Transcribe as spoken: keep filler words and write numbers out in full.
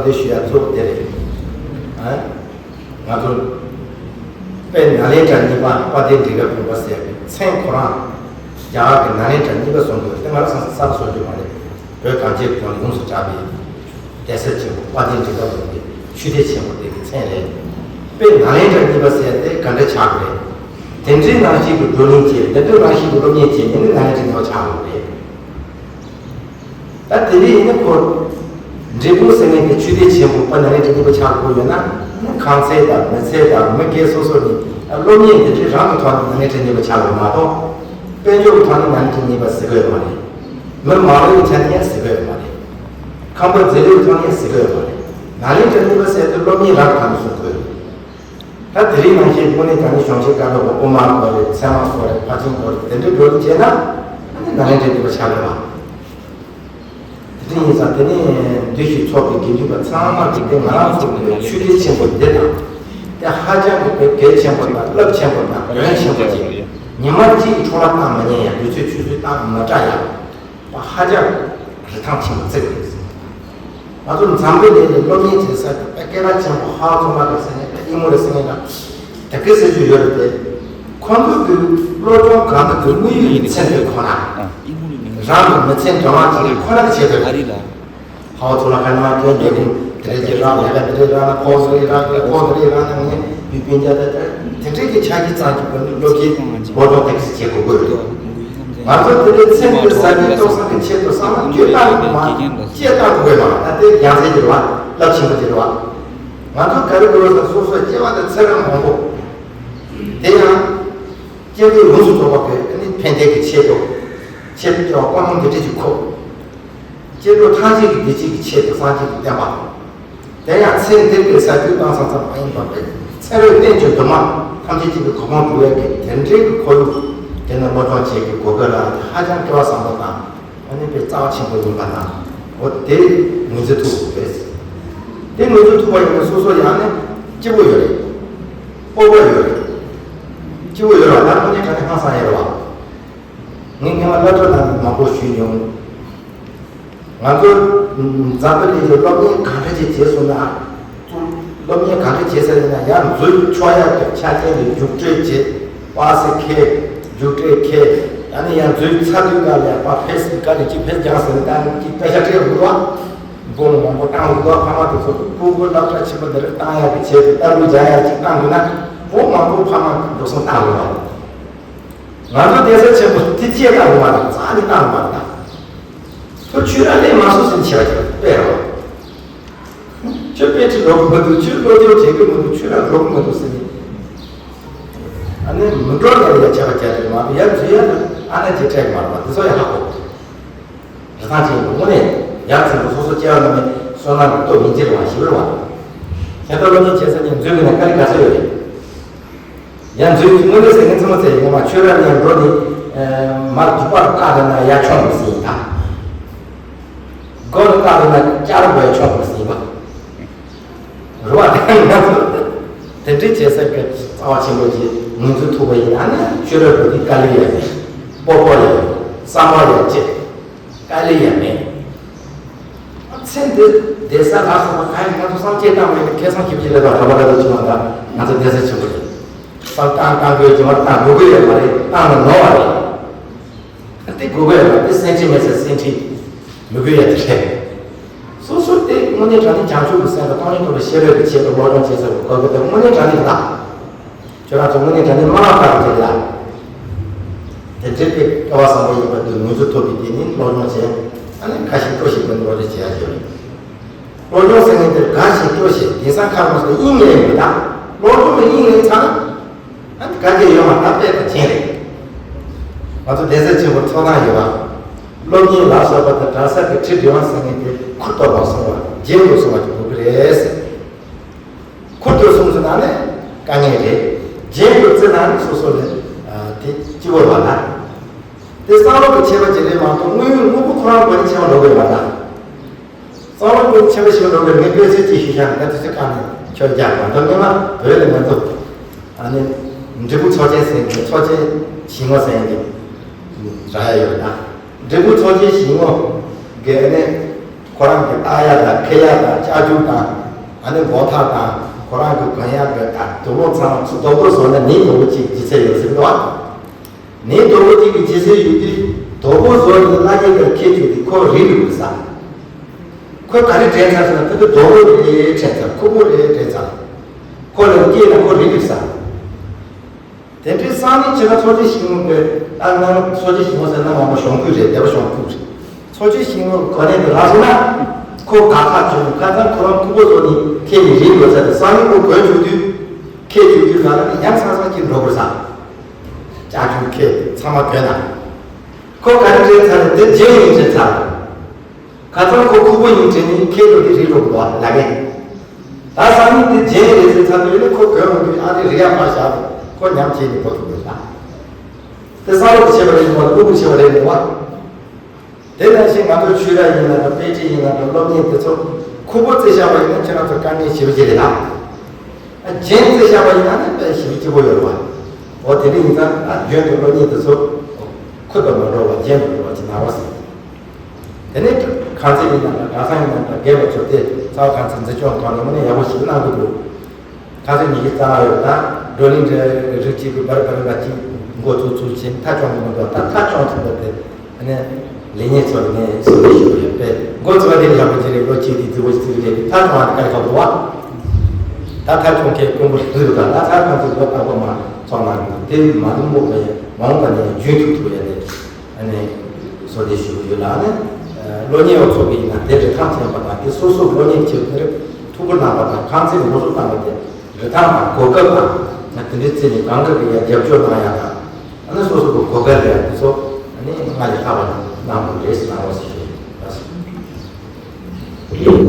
དེ་ཞུ་ཡ་གཙོ་བོ་དེ་རེད། ཨ། ང་ཚོ་དཔེ་ནཱ་ལེནྡྲ་གཉིས་པ་དཔལ་ལྡན་འབྲི་དཀར་བུམ་པ་ཟེར་བའི་མཚན་ཁོ་རང་རྒྱ་གར་གྱི་ནཱ་ལེནྡྲ་གཉིས་པ་གསུང་དགོས། དེ་ང་རང་ཚོ་གསར་བཟོ་རྒྱུ་མ་རེད། བོད་གངས་ཅན་གྱི་ལྗོངས་ནས་ཡོངས་སུ་གྲགས་པའི་གདན་ས་ཆེན་པོ་དཔལ་ལྡན་འབྲི་དཀར་བུམ་པའི་ཆོས་སྡེ་ཆེན་པོ་དེ་གི་མཚན་རེད། དཔེ་ནཱ་ལེནྡྲ་གཉིས་པ་ཟེར་དེ་ག་འདྲ་ཆགས་དགོས་རེད། དེ་འདྲའི་ནང་བཞིན་གྱི་བགྲོ་གླེང་བྱས། དེ་འདྲའི་ནང་བཞིན་གྱི་སློབ་གཉེར་བྱས་ནས་ནི་ནཱ་ལེནྡྲ་གཉིས་པ་ཆགས་དགོས་རེད། ད་དེ་རིང་ཡིན་ན་ཁོ། འབྲས་སྤུངས་ཟེར་མཁན་དེ་ཆོས་སྡེ་ཆེན་པོ་དཔལ་ནཱ་ལེནྡྲ་གཉིས་པ་ཆགས་དགོས་ཡོད་ན། ཁང་ཚན་དང་མི་ཚེ་དང་མི་སྒེར་སོ་སོ་ནས་སློབ་གཉེར་འདི་འདྲའི་རང་གི་ཐོག་ནས་ནཱ་ལེནྡྲ་གཉིས་པ་ཆགས་དགོས་མ་གཏོགས། དཔལ་འབྱོར་གྱི་ཐོག་ནས་ནཱ་ལེནྡྲ་གཉིས་པ་ཟེར་གི་ཡོད་མ་རེད། མི་མང་པོའི་ཆ་ནས་ཡང་ཟེར་གི་ཡོད་མ་རེད། ཁང་པ་མཛེས་སྡུག་ཐོག་ནས་ཡང་ཟེར་གི་ཡོད་མ་རེད། ནཱ་ལེནྡྲ་གཉིས་པ་ཟེར་དུས་སློབ་གཉེར་རང་གི་ཐོག་ནས་གསུང་དགོས། ད་དེ་རིང་ནང་བཞིན་དངོས་གནས་དྲང་གནས་གཞུང་ཆེན་བཀའ་སློབ་པོ་དབུ་མ་སྐོར་རེད། ཚད་མ་སྐོར་རེད། ཕར་ཕྱིན་སྐོར་རེད། དེ་འདྲའི་བགྲོ་གླེང་བྱས་ན། ཨ་ནི་ནཱ་ལེནྡྲའི་འདུས་པ་ཆགས་ཀྱི་མ། དེ་འདྲ་ཡིན་ཙང་དེ་ནས་འདུས་ཤིང་འཚོགས་པའི་དགེ་འདུན་པ་ཚང་མ་གིས་དེ་ང་རང་ཚོ་གི་ཆོས་སྡེ་ཆེན་པོ་འདི་དང་། དེ་ཧ་ཅང་གི་དཔེ་གལ་ཆེན་པོ་དང་རླབས་ཆེན་པོ་དང་དོན་ཆེན་པོ་ཅིག་ཉི་མ་གཅིག་གི་འཕྲོ་བརླག་བཏང་མི་ཉན་ཡ། དུས་ཚོད་ཆུད་ཟོས་བཏང་མི་བྲ་ཡ། པ་ཧ་ཅང་རིན་ཐང་ཆེན་པོ་བརྩི་གི་རེད། ང་ཚོ་འཛམ་བུ་གླིང་ནས་སློབ་གཉེར་བྱེད་ས་ཀྱི་སྐད་གྲགས་ཆེན་པོ་ཧ་ཚང་མ་དང་ཟེར་ནས་ཨི་མོ་རེ་ཟེར་ནས་ད་གི་ཟེར་རྒྱུ་ཡོད་རེད་དེ། ཁོང་ཚོ་གི་སློབ་སྦྱོང་གང་དག་གི་དངོས་ཡོད་ཀྱི་མཚན་ཐོས་ཁོ་ན། རང་གི་མི་ཚེ་འབྲེལ་བ་ཅིག་ཁོ་ན་གི་ཆེད་དུ། ཧ་བ་ཚོ་ལ་ཁ་ནང་སྐྱོན་འདེབས་རིང་དེ་འདྲའི་ཅིག་རང་ལས་ཀ་དེ་འདྲའི་རང་ན་ཁོ་ཚོ་རེ་རང་གི་ཁོ་ཚོ་རེ་རང་ན་ངས་བི་པིན་རྒྱ་ད་དེ་འདྲའི་གི་ཆ་གི་ཙང་གི་བོད་སློབ་ཆེན་སློབ་སྦྱོང་ཏོག་ཙམ་བྱེད་དགོས་དགོས་རེད། ང་ཚོ་དེ་འདྲའི་ཚན་རིག་གི་ཟབ་སྦྱོང་ཏོག་ཙམ་གི་ཆེད་དུ་བསམ་བློ་བསྐྱེད་སྟངས་མ་བསྐྱེད་སྟངས་དགོས་མ་ད་དེ་ཡང་སེ་གྱི་རེད་བ། རླབས་ཆེན་པོ་གྱི་རེད་བ། ང་ཚོ་ག་རེ་དགོས་ཟེར་སོ་སོའི་སྐྱེ་བ་དང་ཚེ་རབས་མང་པོ། དེ་ཡང་སྐྱེ་འགྲོ་ཡོངས་སུ་རྫོགས་པ་གི་ཨ་ནི་ཕན་བདེ་གི་ཆེད་དུ། ཆེད་དུ་ཀུན་སློང་འདི་འདྲ་ཅིག་ཁོ། སྐྱེ་འགྲོ་ཐམས་ཅད་ཀྱི་བདེ་སྐྱིད་ཀྱི་ཆེད་དུ་སངས་རྒྱས་ཀྱི་བསྟན་པ། དེ་ཡང་ཚེ་འདིར་གྱི་ཟབ་སྦྱོང་བཏང་ཙམ་ཙམ་མ་ཡིན་པར་ཚེ་རབས་གཏན་གྱི་འདུན་མ་ཐམས་ཅད་ཀྱི་གོ་འཕང་འགྲུབ་ཡག་གི་དེ་འདྲའི་གི་ཁོར་ཡུག་དེ་ནི་སློབ་སྦྱོང་བྱེད་ཀྱི་གོ་སྐབས་རག་ཧ་ཅང་སྐལ་བ་བཟང་པོ་དང་ཨ་ནི་དཔེ་རྩ་བ་ཆེན་པོ་ཡིན་པ་དང་། འོ་དེ་ངོས་འཛིན་ཐུབ་དགོས་རེད། དེ་ངོས་འཛིན་ཐུབ་པ་ཡིན་ན་སོ་སོ་ཡང་ནི་སྐྱིད་པོ་ཡོད་རེད། སྤོབས་པ་ཡོད་རེད། སྐྱིད་པོ་ཡོད་རེད་བ། ད་དངོས་གནས་དྲང་གནས་ཧང་སང་ཡོད་རེད་བ། ངས་སྔོན་མ་སློབ་གྲྭ་ནང་མང་པོ་ཞུས་མྱོང་། ང་ཚོ་འཛམ་བུ་གླིང་གི་སློབ་གཉེར་གང་འདྲ་ཅིག་བྱས་སོང་ན། སློབ་གཉེར་གང་འདྲ་བྱས་ས་ཡིན་ན་ཡང་འཛུལ་ཆོག་ཡག་གི་ཆ་རྐྱེན་ལ་རྒྱུགས་སྤྲོད་བྱེད། པ་སེ་ཁེ། རྒྱུགས་སྤྲོད་ཁེ། ཨ་ནི་ཡང་འཛུལ་ཚར་དུས་སྐབས་ལ་ཡང་པ་ཕེ་སི་ག་ནས་ཅིག་ཕེ་སི་རྒྱག་ཟེར་ནས་ད་ཅིག་པེ་ཤ་སྤྲད་འདུག་བ། སྒོར་མོ་མང་པོ་བཏང་འདུག་བ། ཕ་མ་དེ་ཚོ་ཕྲུ་གུ་སློབ་གྲྭ་ཆེན་པོ་འདི་རུ་བཏང་ཡག་གི་ཆེད་དུ་ལྟ་སྐུལ་རྒྱག་ཡག་ཅིག་བཏང་འདུག་ན། འོ་མང་པོ་ཕ་མ་འགྲོ་སོང་བཏང་འདུག་བ། ང་ཚོ་གདན་ས་ཆེན་པོ་དེ་སྐྱེས་བཏང་འདུག་མ་རེད། རྩ་ནས་བཏང་འདུག་མ་རེད་ད། ཁྱོད་ཆོས་ར་ལས་མ་སོང་ཟེར་བྱས་པ་ཅིག་དཔེ་རེད་བ། ཁྱོད་དཔེ་ཁྲིད་འགྲོ་གི་མི་འདུག་ཁྱོད་སློབ་སྦྱོང་བྱེད་གི་མི་འདུག་ཁྱོད་ར་འགྲོ་གི་མི་འདུག་ཟེར་ནས། ཨ་ནི་མི་འགྲོ་ཡ་ཡ་བྱ་བ་བྱ་དེ་མ་གཏོགས་ཡ་འཛུལ་ཡ་ལ་ཨ་ན་ཅིག་སྤྲད་གི་མ་རེད་བ། འདི་ཚོ་ཡ་ཧ་གོ། རི་ཐང་ཆེན་པོ་དངོས་གནས་ཡར་ཚིག་པོ་སོ་སོ་སྐྱེ་བ་ནང་ནས་བསོད་ནམས་ཀྱི་སྟོབས་ཡིན་གྱི་རེད་བ། ཞིབ་རེད་བ། ཁྱད་ལྟ་སློབ་གཉེར་བྱེད་ས་ནས་འཛུལ་གི་ནས་དཀའ་ལས་ག་ཚོད་ཡོད་རེད། ཡང་འཛུལ་དངོས་གནས་ཟེར་མཁན་ཚང་མ་ཚེ་ངོ་མ་ཆོས་ར་ནས་འགྲོ་ནས་མར་རྒྱུག་པར་བཏགས་རེད་ན་ཡར་མཆོང་མི་སྲིད་ཡིན་ད། སྒོ་རུ་བཏགས་རེད་ན་བསྐྱར་དགོས་མཆོང་མི་སྲིད་ཡིན་པ། རེད་བ། དེ་ང་ཚོ་དེ་འདྲའི་བྱེད་ས་གི་རྩ་བ་ཆེན་པོ་ཅིག་ངོས་འཛིན་ཐུབ་པ་ཡིན་ན་ནི་ཆོས་ར་འགྲོ་དུས་དཀའ་ལས་ཡོད་མེད། སྤོབས་པ་ཡོད། བསམ་པ་ཡོད་ཅེས། དཀའ་ལས་ཡང་མེད། ཚེ་འདི་བསྡད་ས་ལ་སོགས་པ་གང་ཡིན་ང་ཚོ་བསམ་སྐྱེ་བཏང་བའི་ཁེ་བཟང་ཁྱིམ་གྱི་ལས་དང་གྲོགས་པོ་ལ་དུ་བྱུང་བ་འདྲ། ང་ཚོ་བསྡད་ས་ཆེན་པོ་རེད། བསམ་བཏང་བཏང་དགོས་ཀྱི་མ་བཏང་དགོས་ཀྱི་ཡོད་མ་རེད། བཏང་ན་ནོར་བ་རེད། དེ་དགོས་ཀྱི་ཡོད་མ་རེད། སེམས་ཁྲལ་མེད་ས་སེམས་ཁྲལ་མི་དགོས་ཡ་དེ་རེད། སོ་སོ་དེ་དངོས་གནས་དྲང་གནས་བྱང་ཆུབ་ཀྱི་སེམས་དང་སྟོང་ཉིད་རྟོགས་པའི་ཤེས་རབ་ཀྱི་ཆེད་དུ་སློབ་སྦྱོང་བྱེད་ས་གི་དགོས་ཀྱི་དེ་དངོས་གནས་དྲང་གནས་ལ། ཁྱོད་རང་ཚོ་དངོས་གནས་དྲང་གནས་མ་ལག་བསྟར་བྱེད་ལ། དེ་འདྲའི་དཔེ་སྐལ་བ་བཟང་པོ་ཡིན་པ་དེ་ངོས་འཛིན་ཐུབ་པའི་དེ་ནི་སློབ་སྦྱོང་བྱས། ཨ་ནི་ཁ་ཞིག་སྤྲོ་ཞིག་པའི་སློབ་སྦྱོང་བྱེད་ཡ་ཡོད་རེད། སློབ་སྦྱོང་ཟེར་མཁན་དེ་དགའ་ཞིང་སྤྲོ་ཞིང་དེང་སང་ཁ་རོག་སོ་དབྱིངས་ལེན་མི་དང་། སློབ་སྦྱོང་གི་དབྱིངས་ལེན་ཚར་ན། ཨ་ནི་དགའ་སྐྱིད་ཡོད་མ་ད་དཔེ་དང་བྱེད་རེད། ང་ཚོ་གདན་ས་ཆེན་པོར་ཚོགས་ཐང་ཡོད་པ། སློབ་གཉེར་ལ་སོགས་པ་དང་གྲྭ་ས་གི་ཁྲིད་འབྲི་བ་ཟེར་མཁན་དེ་ཁུར་ཐོག་པ་སོང་བ་རྗེས་ལུས་སོང་བ་གི་འགྲོ་གི་རེད་ཟེར། ཁུར་དུ་སོང་ཟེར་ན་ནི་དཀའ་ངལ་རེད། རྗེས་སུ་བརྩི་ན་ནི་སོ་སོ་ལ་དེ་སྐྱིད་པོ་ལ་ན། དེ་བསམ་བློ་གི་ཁྱད་པར་ཅིག་རེད་མ་གཏོགས་དངོས་ཡོད་དངོས་པོ་ཁོ་རང་གོ་ནས་ཁྱད་པར་འགྲོ་གི་མ་རེད། བསམ་བློ་གི་ཁྱད་པར་ཞིག་འགྲོ་གི་མི་དཔེ་ཚོད་ཅིག་ཞུ་བཞག་ན་དེ་ཚོ་བཀག་ནས་ཆོས་རྒྱག་པ་འདྲ་མིན་ན་བོད་ལ་ང་ཚོ་ཨ་ནི་འབྲས་སྤུངས་ཚོགས་ཆེན་ཟེར་གི་ཚོགས་ཆེན་ཞིང་ངོ་ཟེར་གི་ར་ཡ་ཡོད་ན་འབྲས་སྤུངས་ཚོགས་ཆེན་ཞིང་ངོ་གི་ཨ་ནི། ཁོ་རང་གི་ལྟ་ཡ་དང་འཁྱེར་ཡ་དང་ལྕགས་ཀྱུ་དང་། ཨ་ནི་མགོ་ཐག་དང་། ཁོ་རང་གི་གོན་ཡ་གི་དང་དུག་ལོག་ཚང་མ་རྡོག་པོ་བཟོས་ནས་ནི་རྡོག་པོ་གཅིག་ལྗིད་ཚད་ཡོད་ཟེར་གི་འདུག་བ། ནི་རྡོག་པོ་གཅིག་གི་ལྗིད་ཚད་ཡོད་དུས་རྡོག་པོ་བཟོས་ནས་བླ་རྒྱལ་དེར་འཁྱེར་བཅུག་དུས་ཁོ་རིལ་འགྲོ་གི་ས། ཁོས་ག་རེ་དྲན་ཚར་ཟེར་ན་ཕ་གི་རྡོག་པོ་རེ་དྲན་ཚར། ཁུག་པོ་རེ་དྲན་ཚར། ཁོ་ལ་སྐྱེས་ན་ཁོ་རིལ་འགྲོ་གི་ས། དེ་འདྲའི་སང་ཉིན་ཁྱེད་རང་འཚོ་བྱེད་ཞིང་ལུགས་པའི་ཨ་ནང་འཚོ་བྱེད་ཞིང་ལུགས་ཟེར་ན་མ་མོ་གཞུང་ཁུལ་རེད། སྡེ་པ་གཞུང་ཁུལ་རེད། འཚོ་བྱེད་ཞིང་ལུགས་གོ་གནས་དེ་རག་སོང་ན། ཁོ་དགའ་ཁག་བྱུང་། ཁ་སང་ཁོ་རང་ཁུག་པོ་བཟོས་ནས་འཁྱེར་ནས་རིལ་འགྲོ་ཚར་དེ་སང་ཉིན་ཁོ་གོན་བཅུག་དུས། འཁྱེར་བཅུག་དུས་ང་རང་ནི་ཡང་ཚང་ཚང་གཅིག་འགྲོ་དགོས་ས། ལྕགས་ཀྱུ་འཁྱེར་ཚང་མ་གོན་ན། ཁོ་ག་རེ་དྲན་ཚར་རེད། དེ་རྗེན་ཡིན་དྲན་ཚར། ཁ་སང་ཁོ་ཁུག་པོ་ཡིན་དྲན་ནས་འཁྱེར་འགྲོ་དེ་རིལ་འགྲོ་དགོས་ལབ་མཁན། ད་སང་ཉིན་དེ་རྗེན་རེད་ཟེར་ཚར་དུས་ནི་ཁོ་གོན་འོང་དུས་ཨ་རི་རི་ཡ་ཕར་བཞག་ཁོ་ཉམས་བྱས་ནས་འགྲོ་ཐུབ་ཡོད་ལ། དེ་བསམ་བློ་བྱས་པ་རེད་མ་གཏོགས་ཀུ་ཀུ་བྱས་པ་རེད་མོ་བ། དེ་ནང་བཞིན་ང་ཚོ་ཆོས་ར་ཡིན་ན་འདྲ། དཔེ་ཁྲིད་ཡིན་ན་འདྲ། སློབ་གཉེར་དེ་ཚོ་ཁུག་པོ་རྩེ་བཞག་པ་ཡིན་ན་ཁྱེད་རང་ཚོ་དཀའ་ངལ་ཞེ་པོ་ཅིག་རེད་ལ། རྗེན་རྩེ་བཞག་པ་ཡིན་ན་ནི་དཔེ་ཞེ་པོ་སྐྱིད་པོ་ཡོད་རེད་བ། འོ་དེ་འདྲ་ཡིན་ཙང་ཨ་རྒྱུན་དུ་སློབ་གཉེར་དེ་ཚོ་ཁུར་དུ་མ་འགྲོ་བ་རྗེན་དུ་འགྲོ་བ་ཅིག་གནང་རོགས་ཟེར། དེ་ནས་ཁང་ཚན་ཡིན་ན་འདྲ། གྲྭ་ཚང་ཡིན་ན་འདྲ། དགེ་བའི་ཚོགས་དེ་རྩ་བ་ཁང་ཚན་འཛིན་སྐྱོང་ཐོག་ནས་དངོས་གནས་ཡག་པོ་ཞིག་གནང་གི་འདུག་ཁ་སང་ཉི་ཤུ་རྩ་ལྔ་ཡོད་ད། བགྲོ་གླེང་རེ་རིགས་གཅིག་གི་བར་བར་ལ་གཅིག་འགོ་ཚུགས་ཚུགས་བྱས་མཐའ་སྐྱོང་གི་མི་འདུག་ད་མཐའ་སྐྱོང་ཐུབ་པ་དེ་ཨ་ནི་ལེགས་ཉེས་ཚོར་ནས་སུ་ལས་ཞུ་ཡོད་པས། འགོ་ཚུགས་པ་དེ་ནི་ཡག་པོ་ཅིག་རེད། ལོ་གཅིག་དེ་རྫི་བོ་ཞིག་ཚུགས་རེད། མཐའ་སྐྱོང་བ་དེ་དཀའ་ལས་ཁག་པོ་འདུག་བ། ད་མཐའ་སྐྱོང་མཁན་དཀོན་པོ་རེད་འདུག་ད་ད་མཐའ་སྐྱོང་ཚུགས་ལོ་རྟག་པར་མ་ཚོགས་གནང་གི་འདུག་དེ་མ་འདུག་མོ་བས་མ་འོངས་པ་ནས་རྒྱུན་མཐུད་ཐུབ་ཡ་དེ། ཨ་ནི་གསོལ་འདེབས་ཞུ་གི་ཡོད་ལ། ཨ་ནི་སློབ་གཉེར་བ་ཚོ་གིས་ཡིན་ན་དེ་རིན་ཐང་ཆེན་པོ་དང་། དེ་སོ་སོ་སློབ་གཉེར་བྱེད་དེར་ཐུགས་ཁུར་གནང་པ་དང་། ཁང་ཚན་འགོ་འཛུགས་བཏང་པ་དེ་རིན་ཐང་དང་གོ་སྐབས་དང་། ང་དེ་འདྲའི་ཚེ་ནས་གང་འདྲ་གི་ཡ་རྒྱབ་སྐྱོར་གནང་ཡ་དང་། ཨ་ནི་སོ་སོ་གི་གོ་སྐབས་ལ་ཡ་དེ་ཚོ་ཨ་ནི་སྔར་ལས་ལྷག་པ་གནང་དགོས་རེད་ཟེར་གནང་རོགས་ཞེས་ཞུ་ཡོད།